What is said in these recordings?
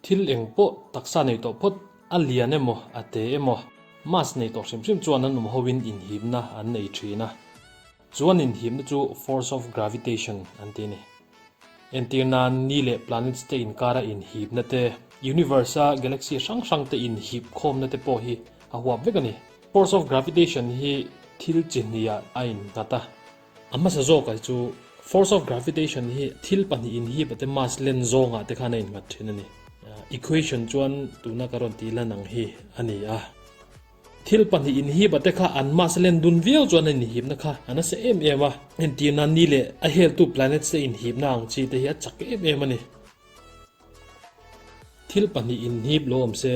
Thil eng pawh taksa nei tawh phawt, a lian emaw, a te emaw, mass nei tawh hrim hrim chuan an awm hoin inhipna an nei thin a. Chu an inhipna chu force of gravitation an ti a ni. Entir nan, ni leh planets te inkara inhipna te, universe-a galaxy hrang hrang te inhip khawmna te pawh hi a huap vek a ni. Force of gravitation hi thil chi hniah a innghat a. A hmasa zawkah hi chu force of gravitation hi thil pahnih inhip ate mass len zawngah te khan a innghat thin a ni. Equation chuan tuna ka rawn tih lan ang hi a ni a. Thil pahnih inhip ate kha an mass len dun viau chuan a inhipna kha a nasa em em a. Entirna ni leh a heltu planets te inhipna ang chi te hi a chak em em a ni. Thil pahnih inhip lo awm se,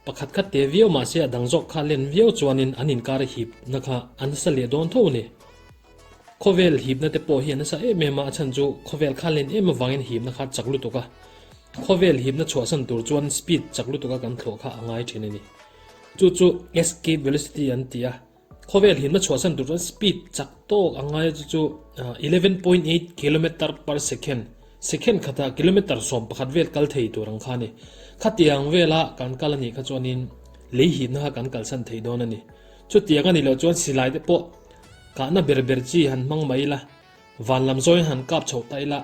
pakhat kha te viau mah se a dang zawk kha len viau chuanin an inkar a hipna kha a nasa leh dawn tho a ni. Khawvel hipna te pawh hi a nasa em em a, a chhan chu khawvel kha len em avangin hipna kha a chak lutuk a. Khawvel hipna chhuahsan tur chuan speed chak lutuka kan thlawh kha a ngai thin a ni. Chu chu escape velocity an ti a. Khawvel himna chhuahsan tur chuan speed chak tawk a ngai a chu chu 11.8 kilometer per second, second khatah kilometer 11 vel kal thei tur ang kha a ni. Khatiang vela kan kal a nih kha chuanin lei hipna kha kan kalsan thei dawn a ni. Chutiang a nih loh chuan silai te pawh kahna ber ber chi han hmang mai ila, van lam zawiin han kap chhoh ta ila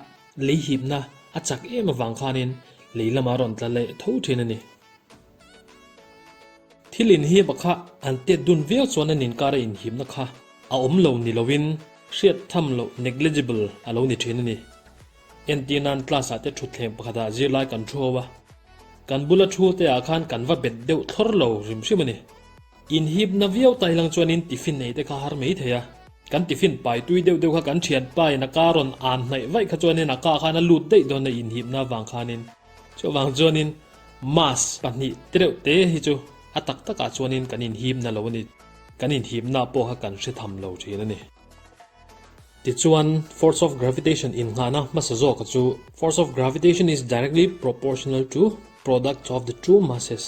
lei hipna a chak em avang khanin lei lamah a rawn tla leh tho thin a ni. Thil inhip a kha an tet dun viau chuan an inkara inhipna kha a awm lo ni loin hriat tham loh, negligible, a lo ni thin a ni. Entir nan class ah te thutthleng pakhatah zirlai kan thu ho a, kan bula thu te ah khan kan va bet deuh thlawr lo hrim hrim a ni. Inhipna viau ta ilang chuanin tiffin nei te kha har mai thei a, kan tiffin pai tui deuh deuh kha kan thianpa in a ka rawn an hnaih vaih kha chuanin a ka khan a lut daih dawn a inhipna avang khanin. Chuvang chuanin Mass pahnih tereuh te hi chu a tak takah chuanin kan inhimna lo a ni. Kan inhimna pawh kha kan hre tham lo thin a ni. Tichuan, force of gravitation innghahna hmasa zawka chu force of gravitation is directly proportional to product of the two masses,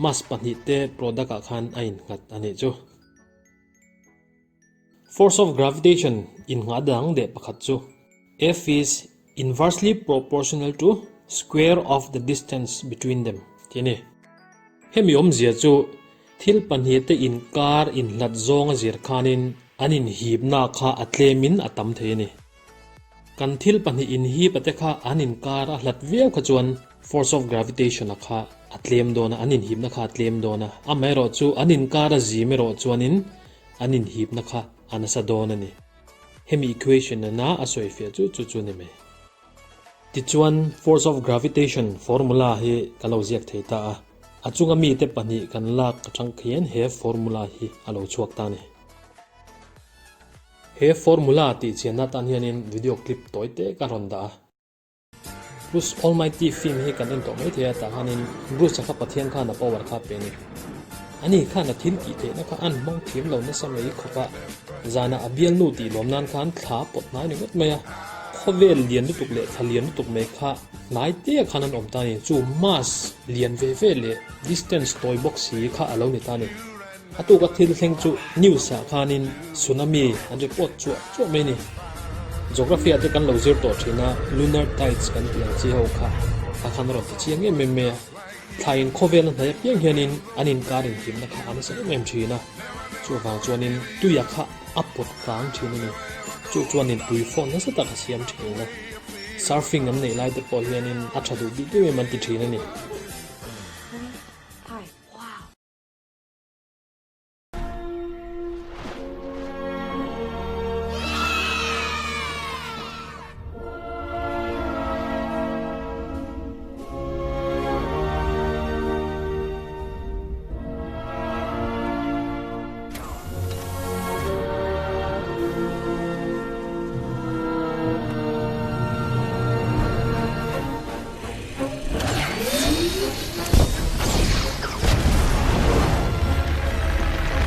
mass pahnih te product ah khan a innghat a nih chu. Force of gravitation innghah dang deh pakhat chu F is inversely proportional to square of the distance between them tih a ni. Hemi awmzia chu thil pahnih te inkar inhlat zawng a zir khanin an inhipna kha a tlemin a tam thei a ni. Kan thil pahnih inhip a te kha an inkar a hlat viau kha chuan force of gravitation a kha a tlem dawn a, an inhipna kha a tlem dawn a, amaherawhchu an inkar a zim erawh chuanin an inhipna kha a nasa dawn a ni. Hemi equation nena a sawifiah chu chu chu ni mai. Tichuan force of gravitation formula hi ka lo ziak thei ta a, a chunga mite pahnih kan lak atang khian he formula hi a lo chhuak ta a ni. He formula tih chianna atan hianin video clip tawi te ka rawn dah a. Bruce Almighty film hi kan en tawh mai thei a, tah khanin Bruce-a kha Pathian khan a power kha a pe a ni. Ani khan a thil tih theihna kha an hmang thiam lo nasa mai khawp a, zanah a bialnu tih lawm nan khan thla a pawt hnai ringawt mai a. Khawvel lian lutuk leh thla lian lutuk mai kha hnai te khan an awm ta a ni. Chu mass lian ve ve leh distance tawi bawk si kha a lo ni ta a ni. A tuka thil thleng chu news ah khanin tsunami an report chuah chuah mai a ni. Geography ah te kan lo zir tawh thin a, lunar tides kan tih ang chi ho kha a khan a rawn ti chiang em em mai a. Thla in khawvel a hnaih apiang hianin an inkar inhlimna kha a nasa em em thin a, chuvang chuanin tuia kha a pawt kang thin a ni. Chu chuanin tui fawh nasa tak a siam thin a, surfing an neih lai te pawh hianin a tha duh bik em em an ti thin a ni.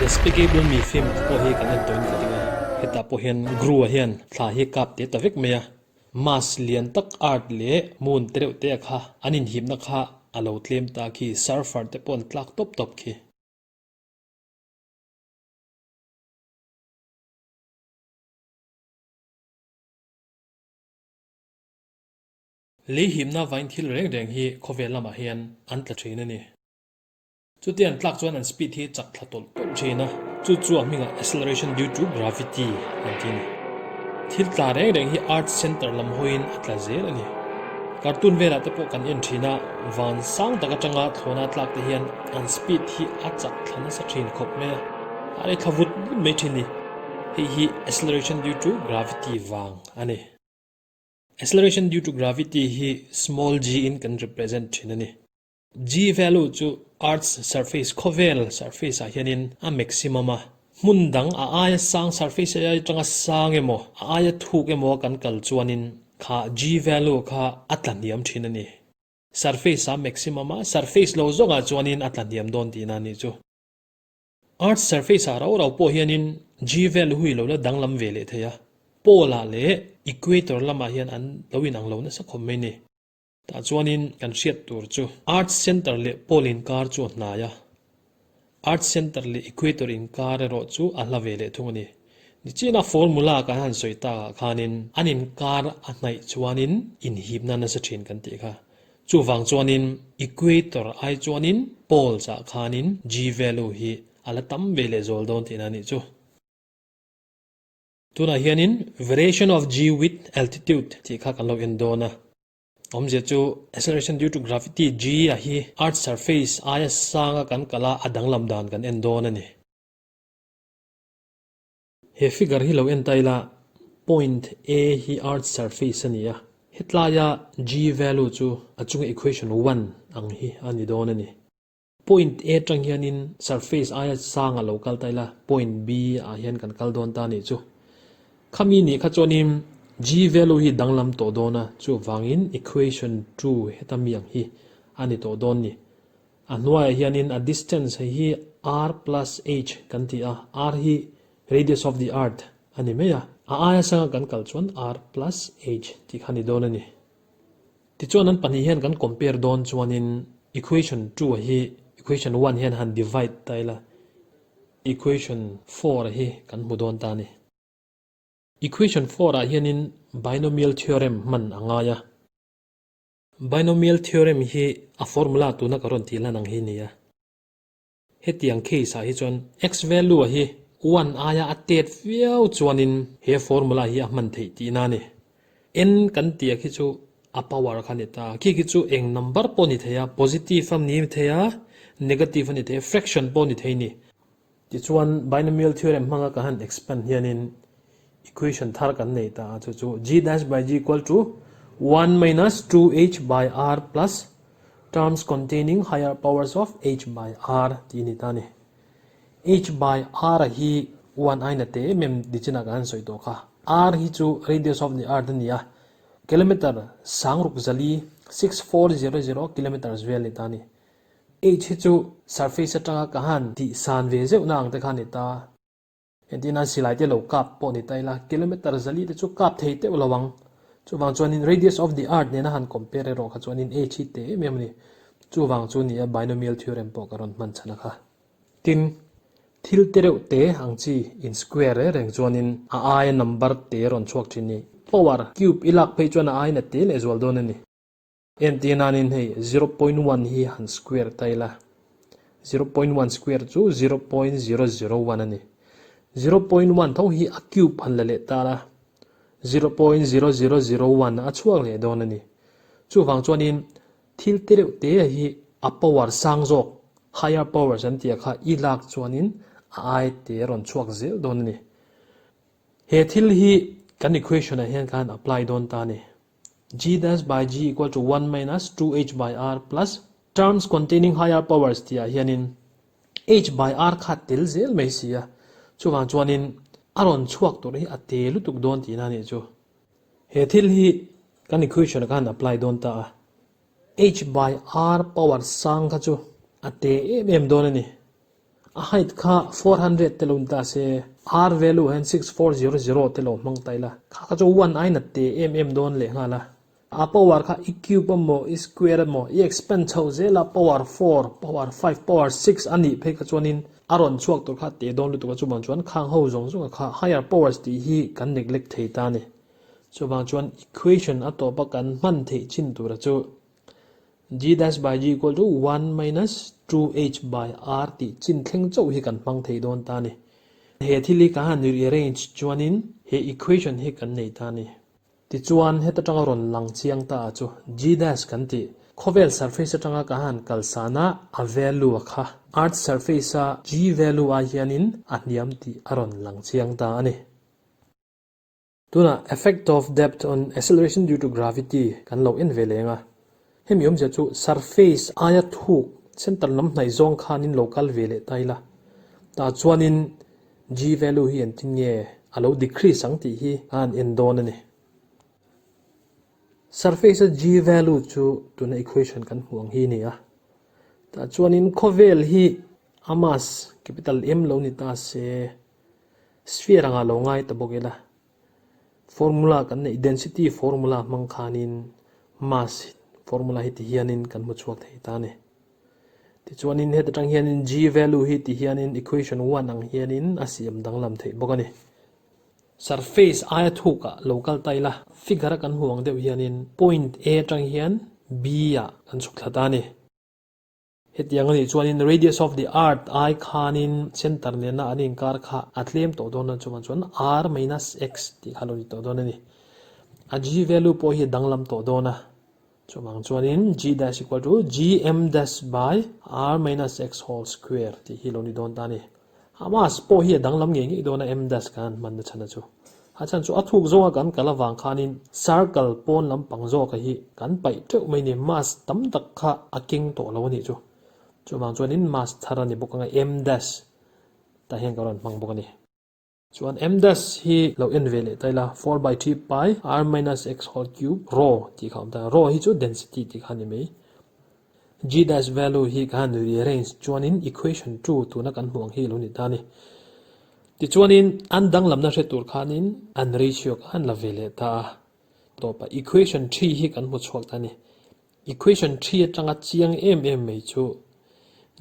Despicable Me film pawh hi kan en tawhin ka ding a, hetah pawh hian Gru-a hian thla hi kap teh ta vek mai a, Mars lian tak Earth leh Moon te reuh te a kha an inhipna kha a lo tlem ta khi, surfer te pawh an tlak tawp tawp khi. Lei himna vain thil reng reng hi khawvel lamah hian an tla thin a ni. Chuti an tlak chuan an speed hi chak thla tawlh tawlh thin a, chu chu a hmingah acceleration due to gravity an ti a ni. Thil tla reng reng hi Earth center lam hawiin a tla zel a ni. Cartoon velah te pawh kan en thin a, van sang tak atanga thlawna tlak te hian an speed hi a chak thla nasa thin khawp mai a, a rei thla vut vut mai thin a ni. Hei hi acceleration due to gravity vang a ni. Acceleration due to gravity hi small g in kan represent thin a ni. G value chu Earth's surface, khawvel surface ah hianin a maximum a, hmun dang a aia sang surface ai atanga sang emaw, a aia thuk emaw kan kal chuanin kha G value kha a tla hniam thin a ni. Surface a maximum a, surface lo zawkah chuanin a tla hniam dawn tihna a nih chu. Earth surface ah rau rau pawh hianin G value hui lo la danglam ve leh thei a, pole ah leh equator lamah hian an lo inang lo nasa khawp mai ni. Tah chuanin kan hriat tur chu Earth center leh pole inkar chu a hnai a, Earth center leh equator inkar erawh chu a hla ve leh thung a ni. Nichina formula kan han sawi takah khanin an inkar a hnaih chuanin inhipna nasa thin kan tih kha. Chuvang chuanin equator ai chuanin poles ah khanin G value hi a la tam ve leh zawl dawn tihna a nih chu. Tunah hianin variation of G with altitude tih kha kan lo en dawn a. Awmzia chu acceleration due to gravity G a hi earth surface aia sanga kan kal a, a danglam dan kan en dawn a ni. He figure hi lo en ta ila, point A hi earth surface a ni a, hetlaia G value chu a chunga equation one ang hi a ni dawn a ni. Point A atang hianin surface aia sang a lo kal ta ila, point B ah hian kan kal dawn ta a nih chu. Khami nih kha chuanin G value hi danglam tawh dawn a, chuvangin equation 2 heta mi ang hi a ni tawh dawn ni. A hnuaiah hianin a distance hei hi r plus h kan ti a, r hi radius of the earth a ni mai a, a aia sanga kan kal chuan r plus h tih kha a ni dawn a ni. Tichuan an pahnih hian kan compare dawn chuanin equation 2 hi equation 1 hian han divide ta ila, equation 4 hi kan hmu dawn ta a ni. Equation 4 ah hianin binomial theorem hman a ngai a. Binomial theorem hi a formula tuna ka rawn tih lan ang hi ni a. Hetiang case ah hi chuan x value hi one aia a tet viau chuanin he formula hi a hman theih tihna a ni. N kan tih khi chu a power kha a ni ta. Khi khi chu eng number pawh a ni thei a, positive a ni thei a, negative a ni thei a, fraction pawh a ni thei a ni. Tichuan binomial theorem hmanga kan han expand hianin equation thar kan nei ta a, chu chu g dash by g equal to 1 minus 2h by r plus terms containing higher powers of h by r tih a ni ta a ni. H by r a hi 1 aina te em em nichinah kan han sawi tawh kha. R hi chu radius of the earth a ni a, kilometer sangruk zali 6400 kilometers vel a ni ta a ni. H hi chu surface atanga ka han tih san ve zeuh na ang te kha a ni ta. Engtin a silai te lo kap pawh ni ta ila, kilometer zali te chu kap thei teuh lo ang. Chuvang chuanin radius of the earth nena han compare erawh kha chuanin H hi te em em a ni. Chuvang chu nia binomial theorem pawh ka rawn hman chhan a kha. Tin, thil te reuh te ang chi in square reng reng chuanin a aia number te rawn chhuak thin ni. Power cube i lak phei chuan a aiin a te lehzual dawn a ni. Entir nanin hei 0.1 hi han square ta ila, 0.1 square chu 0.001 a ni. 0.1 tho hi a cube han la leh ta la, 0.0001 a chhuak leh dawn a ni. Chuvang chuanin thil te reuh te hi a power sang zawk, higher powers an tih kha i lak chuanin a ai te rawn chhuak zel dawn a ni. He thil hi kan equation ah hian khan apply dawn ta a ni. G dash by G equal to 1 minus 2h by R plus terms containing higher powers tih ah hianin h by R kha tel zel mai si a, chuvang chuanin a rawn chhuak tur hi a te lutuk dawn tihna a nih chu. He thil hi kan equation ah khan apply dawn ta a, h by R power sang kha chu a te em em dawn a ni. A height kha 400 te lo ni ta se, R value hian 6400 te lo hmang ta ila, kha kha chu one aiin a te em em dawn leh nghal a. A power kha i cube emaw i square emaw i expand chho zel a, power four, power five, power six a nih phei kha chuanin a rawn chhuak tur kha a te dawn lutuk a, chuvang chuan khang ho zawng zawng a kha higher powers tih hi kan neglect thei ta a ni. Chuvang chuan equation a tawpa kan hman theih chin tura chu g dash by g equal to 1 minus 2h by r tih chin thleng chauh hi kan hmang thei dawn ta a ni. He thil hi kan han rearrange chuanin he equation hi kan nei ta a ni. Tichuan, heta tanga rawn lang chiang ta a chu g dash kan tih. Khawvel surface atanga ka han kalsan a, a value a kha. Earth surface a g value ai hianin a hniam tih a rawn lang chiang ta a ni. Tunah effect of depth on acceleration due to gravity kan lo en ve leng a. Hemi awmzia chu surface aia thuk center lam hnaih zawng khanin lo kal ve leh ta ila. Tah chuanin g value hi engtin nge a lo decrease ang tih hi a han en dawn a ni. Surface a g value chu tuna equation kan hmuh ang hi a ni a. Tah chuanin khawvel hi a mass capital M lo ni ta se sphere anga lo ngai ta bawk ila. Formula kan neih density formula hmang khanin mass formula hi ti hianin kan hmu chhuak thei ta a ni. Tichuanin heta tang hianin g value hi ti hianin equation 1 ang hianin a siam danglam theih bawk a ni. Surface aia thukah lo kal ta ila figure a kan hmu ang deuh hianin point A atang hian B ah kan chhuk thla ta a ni. Hetiang a nih chuanin radius of the earth ai khanin center nena an inkar kha a tlem tawh dawn a, chuvang chuan r minus x tih kha lo ni tawh dawn a ni. A g value pawh hi a danglam tawh dawn a, chuvang chuanin g dash equal to gm dash by r minus x whole square tih hi lo ni dawn ta a ni. A mass pawh hi a danglam ngei ngei dawn a m dash kan han hman na chhan a chu. A chhan chu a thuk zawnga kan kal avang khanin circle pawn lampang zawka hi kan paih teuh mai ni mass tam tak kha a keng tawh lo a nih chu. Chuvang chuanin mass thar a ni bawk anga m dash tah hian ka rawn hmang bawk a ni. Chuan m dash hi lo en ve leh ta ila 4 by 3 pi r minus x whole cube rho tih kha a awm ta. Rho hi chu density tih kha a ni mai. G dash value hi ka han rearrange chuanin equation 2 tuna kan hmuh ang hi lo ni ta a ni. Tichuanin an danglamna hre tur khanin an ratio ka han la ve leh ta a. Tawpah equation 3 hi kan hmu chhuak ta a ni. Equation 3 atanga chiang em em mai chu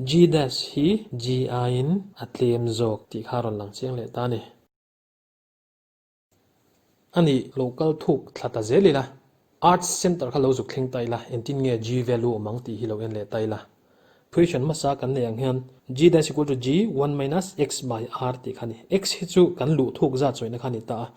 G dash hi G aiin a tlem zawk tih kha a rawn lang chiang leh ta a ni. A nih, lo kal thuk thla ta zel ila, Arts Centre kha lo zuk thleng ta ila, engtin nge G value awm ang tih hi lo en leh ta ila. Equation hmasa kan nei ang hian G dash equal to G one minus x by r tih kha a ni. X hi chu kan luh thuk zat sawina kha a ni ta a.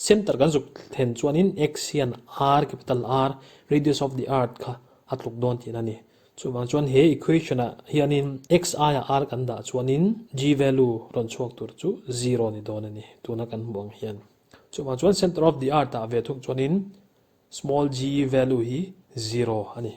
Centre kan zuk thlen chuanin x hian r, capital R, radius of the earth kha a tluk dawn tihna a ni. Chuvang chuan he equation ah hianin x aiah r kan dah chuanin g value rawn chhuak tur chu zero ni dawn a ni, tuna kan hmuh ang hian. Chuvang chuan center of the earth ah ve thung chuanin small g value hi zero a ni.